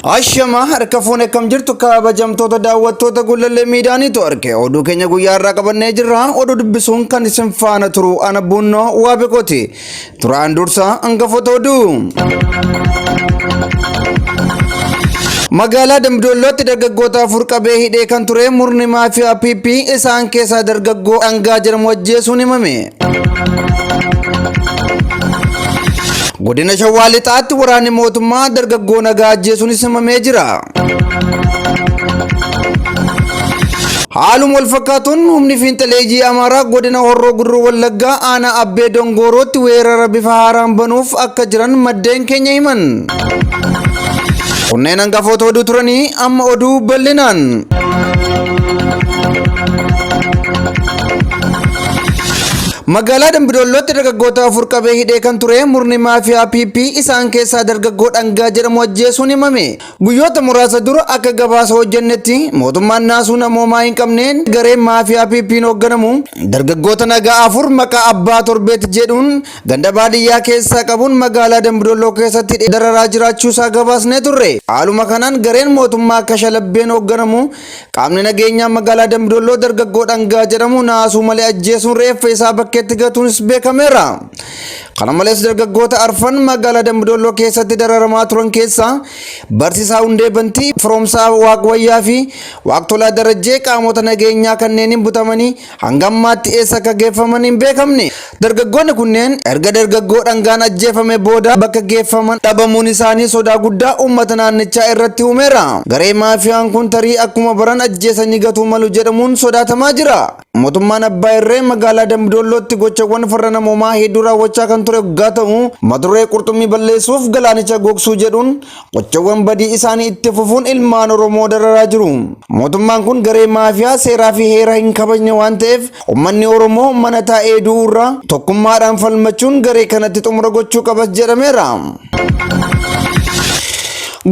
Ashama harka fuune akkam jirtu kabajamtoota daawwattoota Gullallee Miidiyaa Niitwoork oduu keenya guyyaa irraa qabannee jirra. Oduu dubbisuun kan isin faana turu ana Bunnoo Waabekooti. Duraan dursa hangafoota oduu. Magaalaa Dambidollootti dargaggoota 4 qabee hidhee kan ture murni maafiyaa PP isaan keessaa dargaggoo Dhangaa jedhamu ajjeesuun himame. Godina Shawaa Lixaatti waraanni mootummaa dargaggoo nagaa ajjeesuunis himamee jira. Haaluma wal fakkaatuun humni fiinxaleeyyii Amaaraa godina Horroo Guduruu Wallaggaa aanaa Abbee Dongoorootti weerara bifa haaraan banuuf akka jiran maddeen keenya himan. Kunneen hangafoota oduu turanii amma oduu bal'inaan. Magaalaa Dambidollootti dargaggoota 4 qabee hidhee kan ture murni maafiyaa PP isaan keessaa dargaggoo Dhangaa jedhamu ajjeesuun himame. Guyyoota muraasa dura akka gabaasa hojjennetti mootummaan naasuu namoomaa hin qabneen gareen maafiyaa PP'n hoogganamu dargaggoota nagaa 4 maqaa abbaa torbeet jedhuun ganda baadiyyaa keessaa qabuun magaalaa Dambidolloo keessatti dararaa jiraachuu isaa gabaasnee turre. Haaluma kanaan gareen mootummaa kashalabbeen hoogganamu qaamni nageenyaa magaalaa Dambidolloo dargaggoo Dhangaa jedhamu naasuu malee ajjeesuun reeffa isaa bakkeetti gatuunis beekameera. Kana malees dargaggoota arfan magaalaa Dambidolloo keessatti dararamaa turan keessaa Barsiisaa Hundee Bantii, Firoomsaa Waaqwayyaa fi Waaqtolaa Darajjee qaamota nageenyaa kanneeniin butamanii hanga ammaatti eessa akka geeffaman hin beekamne. Dargaggoonni kunneen erga dargaggoo Dhangaan ajjeefame booda bakka geeffaman dhabamuun isaanii sodaa guddaa uummata naannichaa irratti uumeera. Garee maafiyaan kun tarii akkuma baran ajjeesanii gatuu malu jedhamuun sodaatamaa jira. Mootummaan Abbaa Irree magaalaa Dambidollootti gochawwan farra namoomaa hedduu raawwachaa kan ture hoggaa ta'u, mata duree qurxummii balleessuuf galaanicha gogsuu jedhuun gochawwan badii isaanii itti fufuun ilmaan Oromoo dararaa jiru. Mootummaan kun garee maafiyaa seeraa fi heera hin kabajne waan ta'eef uummanni Oromoo mana taa'ee du'uu irraa tokkummaadhaan falmachuun garee kanatti xumura gochuu qabas jedhameera.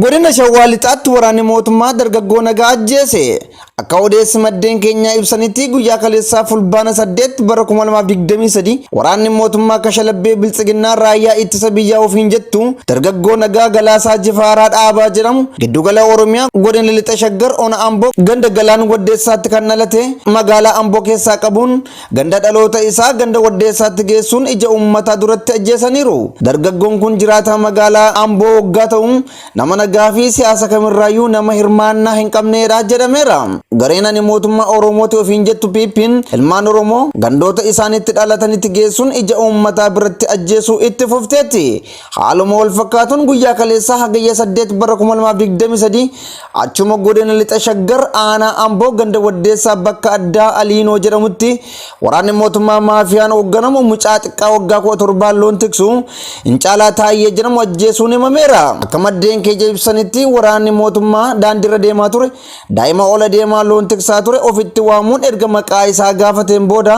Godina Shawaa Lixaatti waraanni mootummaa dargaggoo nagaa ajjeese. Akka odeessi maddeen keenyaa ibsanitti guyyaa kaleessaa Fulbaana 8 bara 2023 waraanni mootummaa kashalabbee Biltsiginnaa raayyaa ittisa biyyaa ofiin jettu dargaggoo nagaa Galaasaa Jifaaraa Dhaabaa jedhamu giddugala Oromiyaa godina Lixa Shaggar ona Amboo ganda Galaan Waddeessaatti kan dhalate magaalaa Amboo keessaa qabuun ganda dhaloota isaa ganda Waddeessaatti geessuun ija uummataa duratti ajjeesaniiru. Dargaggoon kun jiraataa magaalaa Amboo waggaa ta'u nama nagaa fi siyaasa kamirraayyuu nama hirmaannaa hin qabneedha jedhameera. Gareen ani mootummaa Oromooti ofiin jettu PP'n ilmaan Oromoo gandoota isaanitti dhalatanitti geessuun ija uummataa biratti ajjeesuu itti fufteetti. Haaluma wal fakkaatuun guyyaa kaleessaa Hagayya 8 bara 2023 achuma godina Lixa Shaggar aanaa Amboo ganda Waddeessaa bakka addaa Aliinoo jedhamutti waraanni mootummaa maafiyaan hoogganamu mucaa xiqqaa waggaa 17 loon tiksu Incaalaa Taayyee jedhamu ajjeesuun himameera. Akka maddeen keenya ibsanitti waraanni mootummaa daandiirra deemaa ture daa'ima ola deemaa loon tiksaa ture ofitti waamuun erga maqaa isaa gaafateen booda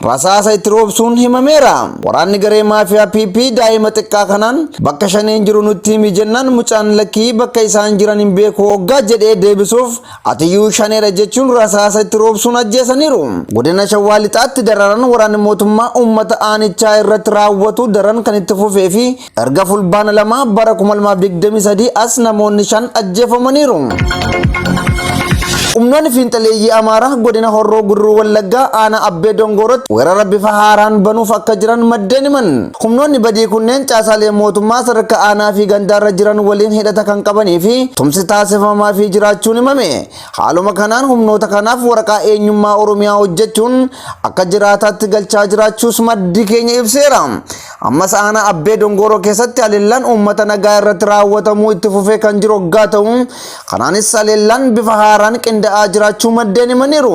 rasaasa itti roobsuun himameera. Waraanni garee maafiyaa PP daa'ima xiqqaa kanaan bakka shaneen jiru nutti himi jennaan mucaan lakkii bakka isaan jiran hin beeku hoggaa jedhee deebisuuf Atiyyuu shaneedha jechuun rasaasa itti roobsuun ajjeesaniiru. Godina Shawaa Lixaatti dararan waraanni mootummaa uummata aanichaa irratti raawwatu daran kan itti fufee fi erga Fulbaana 2 bara 2023 as namoonni 5 ajjeefamaniiru. Humnoonni fiinxaleeyyii Amaaraa godina Horroo Guduruu Wallaggaa aanaa Abbee Dongoorootti weerara bifa haaraan banuuf akka jiran maddeen himan. Humnoonni badii kunneen caasaalee mootummaa sadarkaa aanaa fi gandaarra jiran waliin hidhata kan qabanii fi tumsi taasifamaafii jiraachuun himame. Haaluma kanaan humnoota kanaaf waraqaa eenyummaa Oromiyaa hojjechuun akka jiraataatti galchaa jiraachuus maddi keenya ibseera. Ammas aanaa Abbee Dongooroo keessatti haleellaan uummata nagaa irratti raawwatamuu itti fufee kan jiru hoggaa ta'u, kanaanis haleellaan bifa haaraan qinda'aa jiraachuu maddeen himaniiru.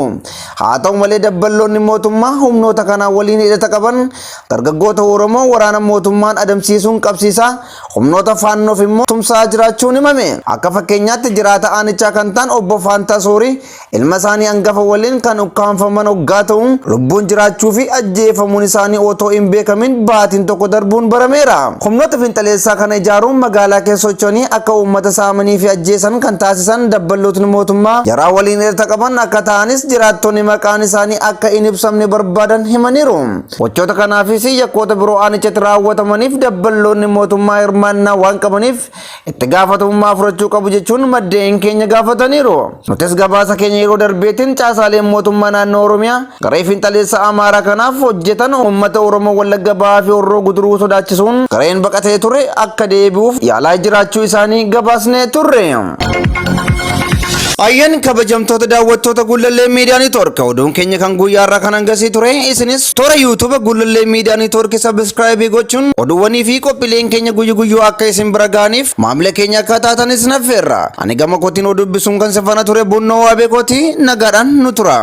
Haa ta'u malee dabballoonni mootummaa humnoota kanaa waliin hidhata qaban Dargaggoota Oromoo waraana mootummaan adamsiisuun qabsiisaa, humnoota Faannoof immoo tumsaa jiraachuun himame. Akka fakkeenyaatti jiraata aanichaa kan ta'an Obbo Faantaa Soorii ilma isaanii angafa waliin kan ukkaamfaman hoggaa ta'u, lubbuun jiraachuu fi ajjeefamuun isaanii otoo hin beekamin baatiin tokko darbuun barameera. Humnoota finxaleessaa kana ijaaruun magaalaa keessa socho'anii akka uummata saamanii fi ajjeesan kan taasisan dabballootni mootummaa jaraa waliin waliin hidhata qaban akka ta'anis jiraattonni maqaan isaanii akka hin ibsamne barbaadan himaniiru. Gochoota kanaafis yakkoota biroo aanichatti raawwatamaniif dabballoonni mootummaa hirmaannaa waan qabaniif itti gaafatamummaa fudhachuu qabu jechuun maddeen keenya gaafataniiru. Nutis gabaasa keenya yeroo darbeetiin caasaaleen mootummaa naannoo Oromiyaa garee fiinxaleessa Amaaraa kanaaf hojjetan uummata Oromoo Wallagga Bahaa fi Horroo Guduruu sodaachisuun gareen baqatee ture akka deebi'uuf yaalaa jiraachuu isaanii gabaasnee turre. Ayyan kabajamtoota daawwattoota Gullallee Miidiyaa Neetwoork oduun keenya kan guyyaa irraa kan hangasii ture isinis toora YouTube Gullallee Miidiyaa Neetwoork sabiskiraayibii gochuun oduuwwanii fi qophiileen keenya guyyu guyyuu akka isin bira ga'aniif maamila keenya akka taatanis naffeerra. Ani gama kootiin oduu dubbisuun kan sifana ture Bunnoo Waabee kooti nagaadhaan nu tura.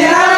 Yaa